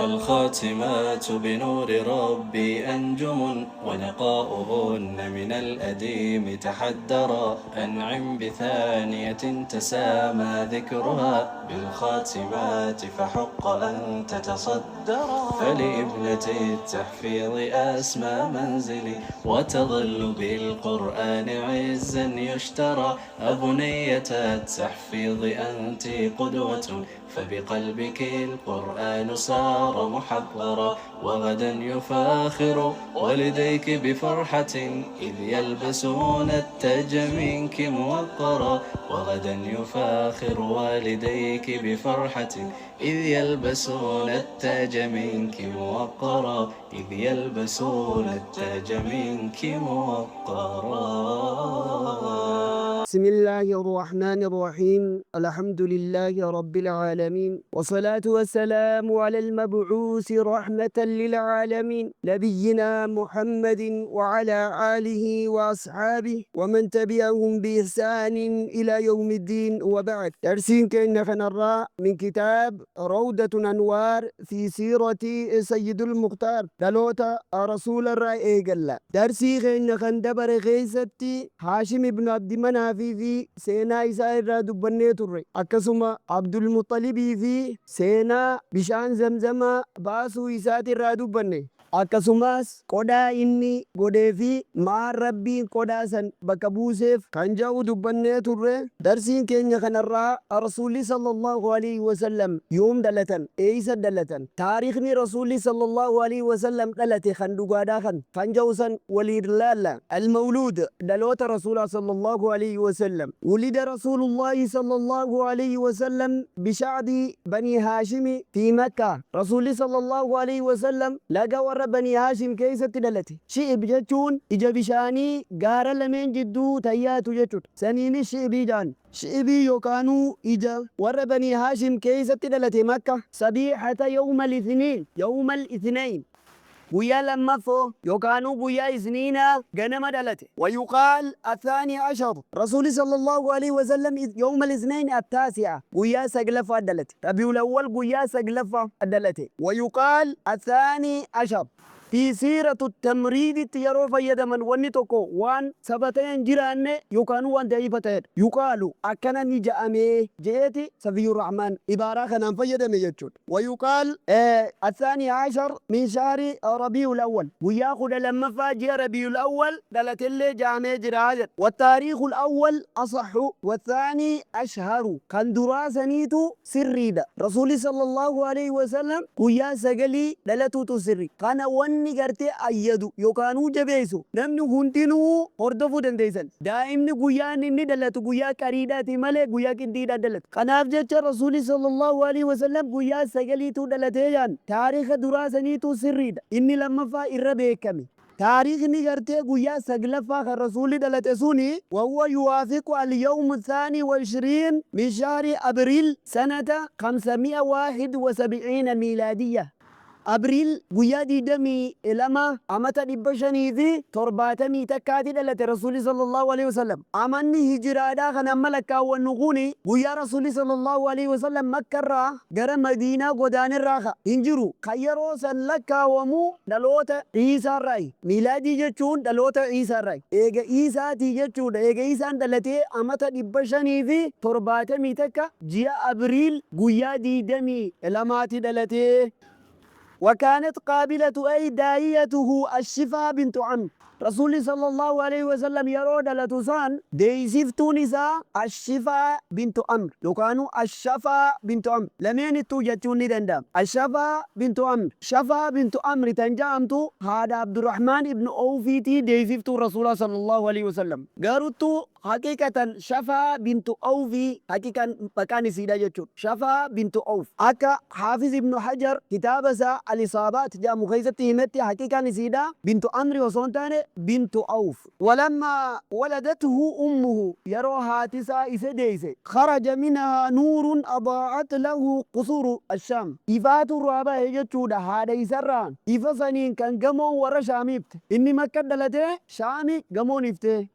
فالخاتمات بنور ربي أنجم، ونقاؤهن من الأديم تحدرا. أنعم بثانية تسامى ذكرها بالخاتمات، فحق أن تتصدرا. فلابنة التحفيظ أسمى منزلي، وتظل بالقرآن عزا يشترى. أبنية التحفيظ أنت قدوة، فبقلبك القرآن صار محضرا. وغدا يفاخر والديك بفرحة، إذ يلبسون التاج منك موقرا. وغدا يفاخر والديك بفرحة، إذ يلبسون التاج منك موقرا، إذ يلبسون التاج منك موقرا. بسم الله الرحمن الرحيم. الحمد لله رب العالمين، والصلاة والسلام على المبعوث رحمة للعالمين، نبينا محمد وعلى آله وأصحابه ومن تبعهم بإحسان إلى يوم الدين، وبعد. درسين كأن خنرى من كتاب روضة الأنوار في سيرة سيد المختار، دلوتا رسول الرأي إيقلا. درسي كأن خندبر خيستي هاشم بن عبد مناف fi seenaa isaa irraa dubbannee turre. Akkasuma Abdulmuxalibii fi seenaa bishaan Zamzamaa baasuu isaati irraa dubbanne. Akkasumas qodaa inni godhee fi maal Rabbiin qodaa san bakka buuseef kan jedhu dubbannee turre. Darsiin keenya kanarraa Rasuulli sallallahu alaihi wasallam yoom dhalatan, eeysa dhalatan, taarikhni Rasuulli sallallahu alaihi wasallam dhalate kan dhugaadhaa kan jedhu san waliin laalla. Almawluud, dhaloota Rasuulaa sallallahu alaihi wasallam. ولد رسول الله صلى الله عليه وسلم بشعب بني هاشم في مكة. رسول صلى الله عليه وسلم laga warra Bani Haashim keessatti dhalate. Shi'ib jechuun ija bishaanii gaara lameen jidduu tayyaatu jechuudha. Saniinis shi'ibii jedhan. Shi'ibii yookaanuu ija warra Bani Haashim keessatti dhalate Makka. Sabiihata yawma al-ithniin, yawma al-ithnain, guyyaa lammaffoo yookaanuu guyyaa Isniinaa ganama dhalate. ويقال الثاني عشر. رسول صلى الله عليه وسلم يوم الاثنين التاسعة، guyyaa saglaffaa dhalate. Rabiul Awwal guyyaa saglaffaa dhalate. ويقال الثاني عشر. في سيرة التمريد yeroo fayyadaman, wanni tokko waan sabatee hin jiraanne yookaan waan da'iifa ta'edha. يقال akkana ni ja'amee je'eeti Safiyyu Rahmaan ibaaraa kanaan fayyadame jechuudha. ويقال الثاني عشر من شهر ربيع الأول، guyyaa 12ffaa ji'a Rabiul Awwal dhalatellee ja'amee jira jedha. والتاريخ الأول أصح والثاني أشهر، kan duraa saniitu sirriidha. Rasuulli sallallahu alaihi wasallam guyyaa 9 dhalatuutu sirri. Kana wanni gartee ayyadu yookaanuu jabeessu namni hundinuu hordofuu dandeessan. Daa'imni guyyaan inni dhalatu guyyaa qariidhaati malee guyyaa qindiidhaan dhalatu. Kanaaf jecha Rasuulli sallallahu alaihi wasallam guyyaa 9tu dhalatee jaan taariika duraa saniitu sirriidha. Inni lammaffaa irra beekame. Taariikhni gartee guyyaa saglaffaa kan Rasuulli dhalate suni وهو يوافق اليوم الثاني والعشرين من شهر أبريل سنة 571 ميلادية. Abriil guyyaa 22 amata 571ti dhalate Rasuulli sallallahu alaihi wasallam. Amanni hijiraadhaa kan amma lakkaawwannu kuni guyyaa Rasuulli sallallahu alaihi wasallam Makkarraa gara Madiinaa godaanirraa ka hin jiru. Kan yeroo san lakkaawwamu dhaloota Iisaarraayi. Miilaadii jechuun dhaloota Iisaarraayi. Eega Iisaatii jechuudha. Eega Iisaan dhalatee amata 571 ji'a Abriil guyyaa 22ti dhalatee. وكانت قابلة أي دايته الشفا بنت عمرو. رسول صلى الله عليه وسلم yeroo dhalatu san deessiftuun isaa Ashifaa bintu Amr yookaan Ashafaa bintu Amr, lameenittuu jechuun ni danda'ama. Ashafaa bintu Amr, Shafaa bintu Amr tan jedhamtu haadha Abdurrahmaan ibn Awfiitii, deessiftuu Rasuula sallallahu alaihi wasallam. Garuttuu haqiqatan Shafaa bintu Awfii haqiqan maqaan isiidha jechuudha. Shafaa bintu Awf akka Haafiz ibn Hajar kitaaba isaa Al-Isaabaat jedhamu keessatti himetti, haqiqan isiidha bintu Amri osoo hin taane bintu Awf. ولما ولدته أمه، yeroo haati isaa isa deeyse، خرج منها نور أضاءت له قصور الشام، ifaatu irraa bahe jechuudha haadha isarraa. Ifa saniin kan gamoon warra Shaamiifte. Inni Makka dhalatee Shaami gamoon ifte.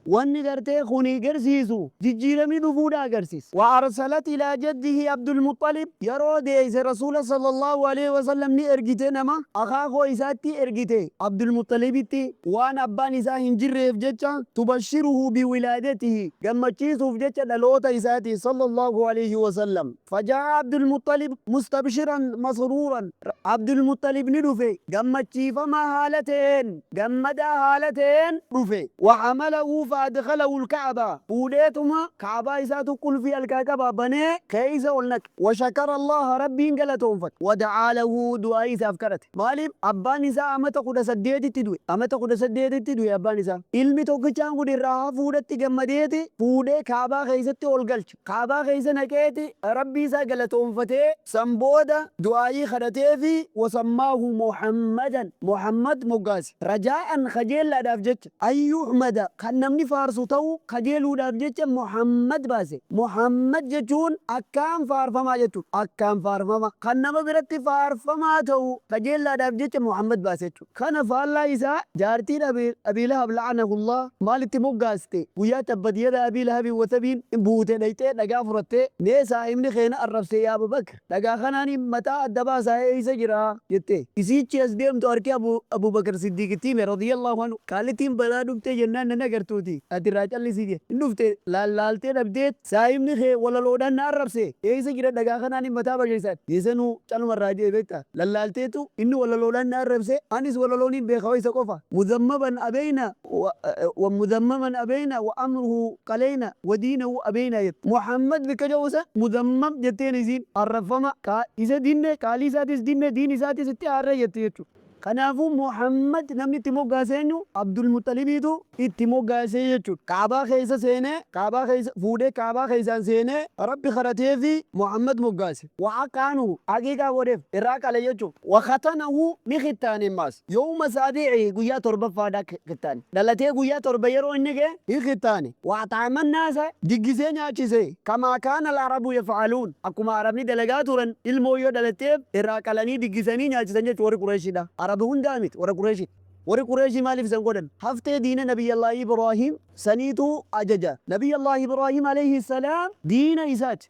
Wanni gartee kuni garsiisu jijjiiramni dhufuudha agarsiisa. Wa arsalat ilaa jaddihi Abdulmuxalib, yeroo deeyse Rasuula sallallahu alaihi wasallam ni ergite, nama akaakoo isaatti ergite, Abdulmuxalibitti, waan abbaan isaa hin jirreef jecha, tubashiruhu biwilaadatihi, gammachiisuuf jecha dhaloota isaati sallallahu alaihi wasallam. Fajaa Abdulmuxalib mustabshiran masruuran, Abdulmuxalib ni dhufe gammachiifamaa haala ta'een, gammadaa haala ta'een dhufe. Waxamalahu faadkalahu lkacba, fuudheetuma kaabaa isaatu qulfii halkaa qaba, banee keeysa ol naqe. Washakara Allaha, Rabbiin galatoonfate. Wadacaa lahu, du'aa isaaf kadhate. Maaliif? Abbaan isaa amata 18tti du'e. Amata 18tti du'e abbaan isaa. Ilmi tokkichaan kun irraa hafuudhatti gammadeeti fuudhee kaabaa keessatti ol galche. Kaabaa keessa naqeeti Rabbii isaa galatoonfatee, san booda du'aayii kadhateefi. Wasammaahu Muhammadan, Muhammad moggaase. Rajaa'an, kajeellaadhaaf jecha, an yuhmada, kan namni faarsu ta'uu kajeeluudhaaf jecha Muhammad baase. Muhammad jechuun akkaan faarfamaa jechuudha. Akkaan faarfama, kan nama biratti faarfamaa ta'u kajeellaadhaaf jecha Muhammad baase jechuudha. Kana faallaa isaa jaartiin Abii Lahab la'anahullah maalitti moggaaste? Guyyaa tabbat yada Abii Lahabiin watabiin buute dhayxee dhagaa furattee, "Mee saahibni kee na arrabse, yaa Abubakr, dhagaa kanaan mataa adda baasaa, eeysa jira?" jette. Isiichi as deemtu harki Abubakr Siddiiqitti hime radiyallahu anhu. "Qaalittiin balaa dhuftee jennaan nan agartuuti, ati irraa callisii" jee. Hin dhufte, laaltee dhabdeet, "Saahibni kee walaloodhaan na arrabse, eeysa jira? Dhagaa kanaan mataa bashaysan." Yesanuu caluma irraa jee beekta, lallaalteetu, "Inni walaloodhaan na arrabse, anis walalooniin beeka isa qofa. Muzammaban abeyna wa muzammaman abeyna wa amruhu qaleyna wa diinahu abeyna" jette. Muhammad bikka jedhu muzammam jetteen, isiin arrabfama isa dinne, qaalii isaatis dinne, diin isaatis itti aarree jette jechuudha. Kanaafuu Muhammad namni itti moggaase eenyu? Abdul Muxalibiitu itti moggaase jechuudha. Kaabaa keessa seenee, kaabaa keessa fuudhee, kaabaa keessaan seenee, Rabbi kadhatee fi Muhammad moggaase. Wa'aqaanu, haqiiqaa godheef, irraa qale jechuudha. Wakatanahu, ni kittaane maas. Yooma saabi'i, guyyaa torbaffaadha kittaane. Dhalatee guyyaa 7 yeroo inni ga'e ni kittaane. Waxaamannaasa, diggisee nyaachise. Kamaa kaana al-arabu yaf'aluun. Akkuma Arabni dalagaa turan, ilmoo yoo dhalatteef irraa qalanii diggisanii nyaachisan jechuudha warri Qureeshiidha. Arabi hundaa miti, warra Qureeshii. Warri Qureeshii maaliif isan godhan? Haftee diina Nabiyyallaahi Ibraahim saniitu ajaja. Nabiyyallaahi Ibraahim alayhi salaam diina isaati.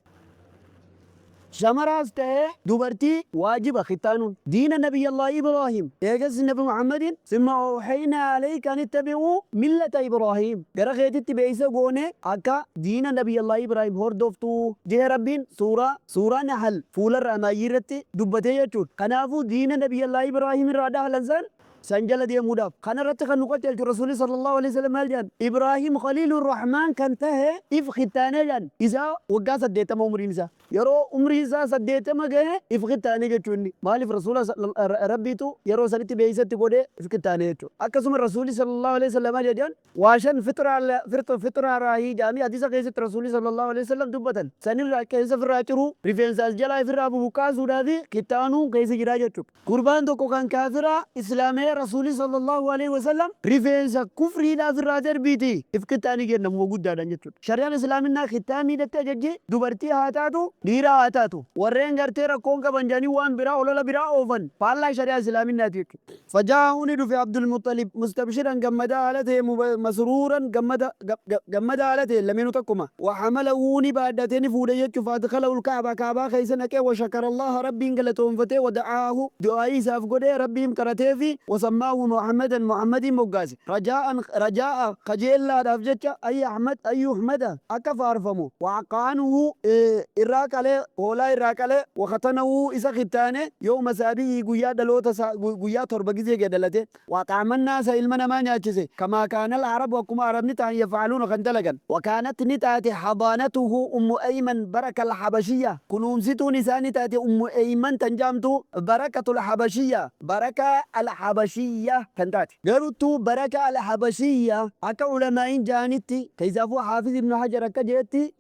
Shamaraas ta'ee dubartii waajiba kittaanuun. Diina Nabiyyallaahi Ibraahim. Eegas Nabi Muhammadin summa awhaynaa alayka an ittabi'uu millata Ibraahim. Gara keetitti beeysa goone akka diina Nabiyyallaahi Ibraahim hordoftu jee Rabbiin suuraa Nahal fuularraa maayyii irratti dubbatee jechuudha. Kanaafuu diina Nabiyyallaahi Ibraahim irraa dhahlan san jala deemuudhaaf. Kana irratti kan nu qajeelchu Rasuulli sallallahu alaihi wasallam maal jedhan? Ibraahim Khaliilur Rahmaan kan tahe if kittaanee jedhan. Isaa waggaa 80 umriin isaa. Yeroo umriin isaa 80 gahe if kittaanee jechuun inni. Maaliif? Rasuula Rabbiitu yeroo sanitti beeksisatti godhee if kittaanee jechuudha. Akkasuma Rasuulli sallallahu alaihi wasallam jedhan, waa shan fixraa raahii jedhamii hadiisa keessatti Rasuulli sallallahu alaihi wasallam dubbatan. Sanirraa qeensa ofirraa ciruu, rifeensa as jalaa ofirraa bubuqqaasuudhaa fi kittaanuun keessa jiraa jechuudha. Gurbaan tokko kan kaafiraa islaamee, Rasuulli sallallahu alaihi wasallam rifeensa kufriidhaa ofirraa darbiiti if kittaanii kennamu guddaadhaan jechuudha. Shari'aan Islaaminaa kittaaniidhatti ajajji, dubartii haa taatu, dhiira haa taatu. Warreen gartee rakkoon qaban jedhanii waan biraa olola biraa oofan faallaa shari'aa Islaaminaati jechuudha. Fajaa'uu, ni dhufe Abdulmuxalib, mustabshiran, gammadaa haala ta'e, masruuran, gammada haala ta'e, lameenuu tokkuma. Waxamalahu, ni baadhate, ni fuudhe jechuuf. Adkalahu lkaaba, kaabaa keessa naqee. Washakara Allaha, Rabbiin galatoonfatee. Wada'aahu, du'aayii isaaf godhee, Rabbiin kadhatee fi. Wasammaahu Muhammadan, Muhammadiin moggaase. Rajaa'an, rajaa'a, kajeellaadhaaf jecha, ay Ahmad, ay Yuhmada, akka faarfamu. Waqaanuhu, irraa qalee, hoolaa irraa qalee. Wakatanahu, isa kittaane. Yooma saabi'ii, guyyaa dhaloota, guyyaa 7 gizee gee dhalate. Waxaamannaasa, ilma namaa nyaachise. Kamaa kaana al-arabu, akkuma Arabni ta'an, yaf'aluuna, kan dalagan. Wakaanat, ni taate, hadaanatuhu Ummu Ayman Baraka al-Habashiyya, kunuunsituun isaa ni taate Ummu Ayman tan jaamtu, Barakatul Habashiyya, Baraka al-Habashiyya kan taate. Garuttuu Baraka al-Habashiyya akka ulamaa'iin ja'anitti, keessaafuu Haafiz Ibnu Hajar akka jeetti,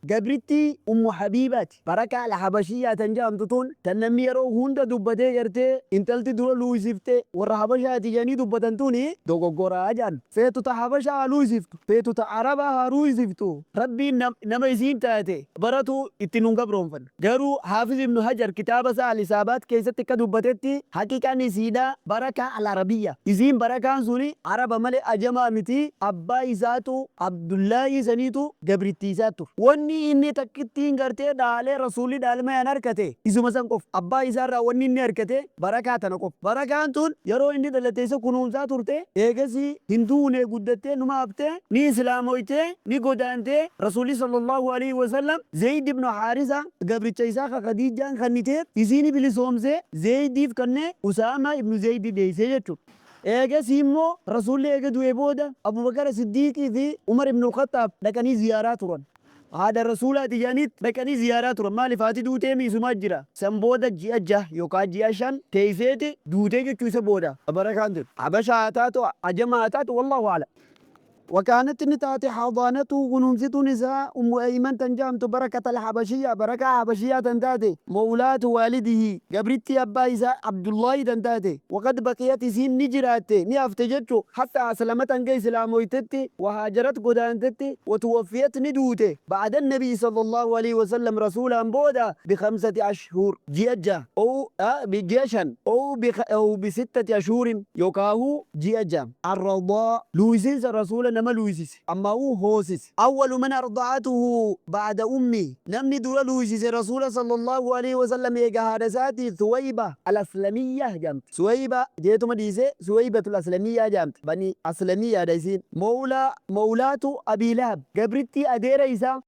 gabrittii Ummu Habiibaati. Baraka al-Habashiyyaa tan jedhamtu tun, tan namni yeroo hunda dubbatee gartee intalti dura luuysifte warra Habashaati jedhanii dubbatan tuni dogoggoraa jedhan. Feetu ta Habashaa haa luuysiftu, feetu ta Arabaa haa luuysiftu, Rabbiin nama isiin taate baratu itti nun gabroonfanna. Garuu Haafiz Ibnu Hajar kitaaba isaa Al-Isaabaat keessatti akka dubbatetti, haqiqaan isiidha Baraka Albarakaa Alarabiyya. Isiin barakaan suni Araba malee ajamaa miti. Abbaa isaatu Abdullaahii saniitu gabrittii isaa ture. Wanni inni takkittiin gartee dhaalee Rasuulli dhaalmayaan harkate isuma san qofa. Abbaa isaarraa wanni inni harkate barakaa tana qofa. Barakaan tun yeroo inni dhalate isa kunuunsaa turte. Eegasii hin duune, guddattee numa haftee, ni islaamoytee, ni godaantee. Rasuulli sallallahu aleyhi wasallam Zeeyd ibnu Haarisa gabricha isaa ka Khadiijaan kanniteef isiini bilisoomsee Zeeydiif kannee Usaamaa ibnu Zeeydi deeysee jechuudha. Eegasii immoo Rasuulli eega du'ee booda Abubakara Siddiiqii fi Umar ibnul Khaxxaab dhaqanii ziyaaraa turan. Haadha Rasuulaati jedhaniit dhaqanii ziyaaraa turan. Maaliif haati duuteemi isumaa jira. San booda ji'a 6 yookaa ji'a 5 teeyseeti duutee jechuu isa booda barakaan tun. Habashaa haa taatu, Ajamaa haa taatu, wallaahu a'lam. Wakaanat ni taate hadaanatuhu kunuunsituun isaa Ummu Ayman tan ja'amtu Barakat Al-Habashiyya Barakaa Habashiyyaa tan taate mowlaatu waalidihi gabrittii abbaa isaa Abdullaahi tan taate. Waqad baqiyat isiin ni jiraatte, ni hafte jechu, hattaa aslamat hanga islaamoytetti, wahaajarat godaantetti, watuwaffiyat ni duute, ba'da Nabiyyi sallallaahu aleyhi wasallam Rasuulaan booda bikhamsati ashhur ji'a jaha ow ji'a 5 ow bisittati ashhurin yokaahu ji'a 6. Ar-radaa, luuysiinsa Rasuula nama luuysise, ammaahuu hoosise. Awwalu man arda'atuhu ba'da ummih, namni dura luuysise Rasuula sallallaahu aleyhi wa sallam eega haadha isaatii Thuwayba al-Aslamiyyah jedhamti. Suwayba jeetuma dhiisee Suwaybatul Aslamiyyaa jedhamti. Bani Aslamiyyaadha isiin. Mowlaa, mowlaatu Abii Lahab, gabrittii adeera isaa.